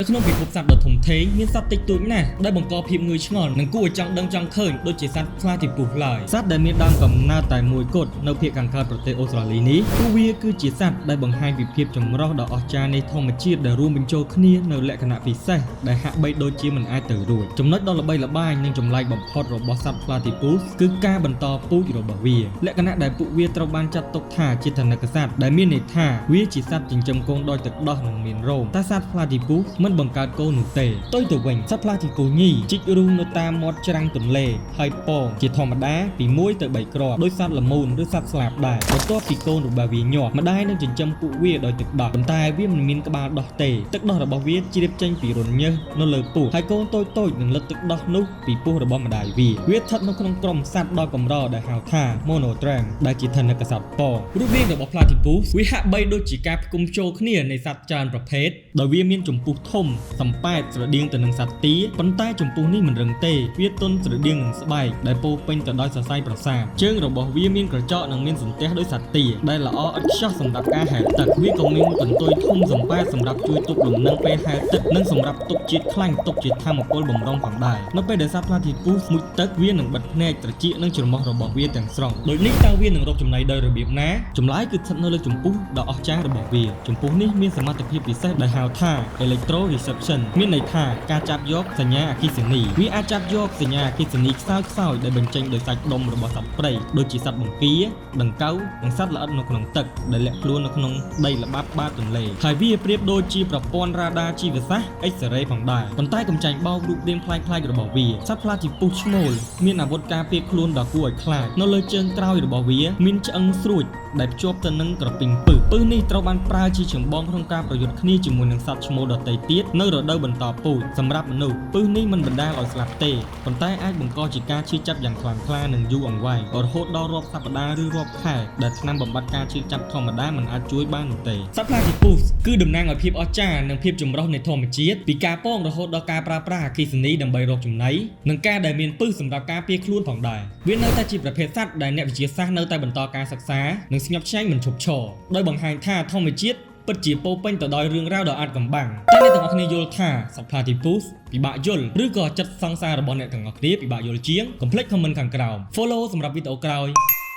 នៅក្នុងពិភពសត្វដ៏ធំធេងមានសត្វតិចតួចណាស់ដែលបង្កភាពងឿងឆ្ងល់និងគួរឲ្យចង់ដឹងចង់ឃើញដូចជាសត្វ Platypus ឡើយសត្វដែលមានដើមកំណើតតែមួយគត់នៅភាគខាងកើតប្រទេសអូស្ត្រាលីនេះពួកវាគឺជាសត្វដែលបង្ហាញពីភាពចម្រុះដ៏អស្ចារ្យនៃធម្មជាតិដែលរួមបញ្ចូលគ្នានូវលក្ខណៈពិសេសដែលហាក់បីដូចជាមិនអាចទៅរួចចំណុចដ៏ល្បីល្បាញនិងចម្លែកបំផុតរបស់សត្វ Platypus គឺការបន្តពូជរបស់វាលក្ខណៈដែលពួកវាត្រូវបានចាត់ទុកថាជាថនិកសត្វដែលមានន័យថាវាជាសត្វចិញ្ចឹមកូនដោយទឹកដោះនិងមានរោមតែសត្វ Platypus មិនបង្កើតកូននោះទេផ្ទុយទៅវិញសត្វ Platypus ញីជីករូងនៅតាមមាត់ច្រាំងទន្លេហើយពងជាធម្មតាពី1ទៅ3គ្រាប់ដោយសត្វល្មូនឬសត្វស្លាបដែរបន្ទាប់ពីកូនរបស់វាញាប់ម្ដាយនឹងចិញ្ចឹមពួកវាដោយទឹកដោះប៉ុន្តែវាមិនមានក្បាលដោះទេទឹកដោះរបស់វាជ្រាបចេញពីរន្ធញើសនៅលើពោះហើយកូនតូចៗនឹងលិចទឹកដោះនោះពីពោះរបស់ម្ដាយវាវាស្ថិតនៅក្នុងក្រុមសត្វដ៏កម្រដែលហៅថា Monotreme ដែលជាថនិកសត្វពងរូបរាងរបស់ Platypus វាហាក់បីដូចជាការផ្គុំចូលគ្នានៃសត្វច្រើនប្រភេទដោយវាមានចំពុះធំសំប៉ែតស្រដៀងទៅនឹងសត្វទាប៉ុន្តែចំពុះនេះមិនរឹងទេវាទន់ស្រដៀងនឹងស្បែកដែលពោរពេញទៅដោយសរសៃប្រសាទជើងរបស់វាមានក្រចកនិងមានសន្ទះដូចសត្វទាដែលល្អឥតខ្ចោះសម្រាប់ការហែលទឹកវាក៏មានកន្ទុយធំសំប៉ែតសម្រាប់ជួយទប់លំនឹងពេលហែលទឹកនិងសម្រាប់ទប់ជាតិខ្លាញ់ទុកជាធម៌ពលបំរុងផងដែរនៅពេលដែលសត្វ Platypus មុជទឹកវានឹងបិទភ្នែកត្រចៀកនិងច្រមុះរបស់វាទាំងស្រុងដូចនេះតើវានឹងរកចំណីដោយរបៀបណាចម្លើយគឺស្ថិតនៅលើចំពុះដ៏អស្ចារ្យរបស់វាចំពុះនេះមានសមត្ថភាពពិសេសដែលហៅថា electroreception មានន័យថាការចាប់យកសញ្ញាអគ្គិសនីវាអាចចាប់យកសញ្ញាអគ្គិសនីខ្សោយៗដែលបញ្ចេញដោយសាច់ដុំរបស់សត្វព្រៃដូចជាសត្វបង្គាដង្កូវនិងសត្វល្អិតនៅក្នុងទឹកដែលលាក់ខ្លួននៅក្នុងដីល្បាប់បាតទន្លេហើយវាប្រៀបដូចជាប្រព័ន្ធរ៉ាដាជីវសាស្ត្រ X-ray ផងដែរប៉ុន្តែកំចាញ់បោករូបរាងប្លែកៗរបស់វាសត្វ Platypus ឈ្មោលមានអាវុធការពារខ្លួនដ៏គួរឲ្យខ្លាចនៅលើជើងក្រោយរបស់វាមានឆ្អឹងស្រួចដែលភ្ជាប់ទៅនឹងក្រពីងពិសពិសនេះត្រូវបានប្រើជាចម្បងក្នុងការប្រយុទ្ធគ្នាជាមួយនឹងសត្វឈ្មោលដទៃទៀតនៅរដូវបន្តពូជសម្រាប់មនុស្សពិសនេះមិនបណ្ដាលឲ្យស្លាប់ទេប៉ុន្តែអាចបង្កជាការឈឺចាប់យ៉ាងខ្លាំងក្លានិងយូរអង្វែងរហូតដល់រាប់សប្តាហ៍ឬរាប់ខែដែលថ្នាំបំបត្តិការឈឺចាប់ធម្មតាមិនអាចជួយបាននោះទេសត្វ Platypus គឺតំណាងឲ្យភាពអស្ចារ្យនិងភាពចម្រុះនៃធម្មជាតិពីការពងរហូតដល់ការប្រើប្រាស់អគ្គិសនីដើម្បីរកចំណីនិងការដែលមានពិសសម្រាប់ការពារខ្លួនផងដែរវានៅតែជាប្រភេទសត្វដែលអ្នកវិទ្យាសាស្ត្រនៅតែបន្តការសិក្សានិងស្ញប់ស្ញែងមិនឈប់ឈរដោយបង្ហាញថាធម្មជាតិពិតជាពោរពេញទៅដោយរឿងរ៉ាវដ៏អាថ៌កំបាំងតែអ្នកទាំងអស់គ្នាយល់ថាសត្វ Platypus ពិបាកយល់ឬក៏ចិត្តសង្សាររបស់អ្នកទាំងអស់គ្នាពិបាកយល់ជាងកុំភ្លេច comment ខាងក្រោម Follow សម្រាប់វីដេអូក្រោយ។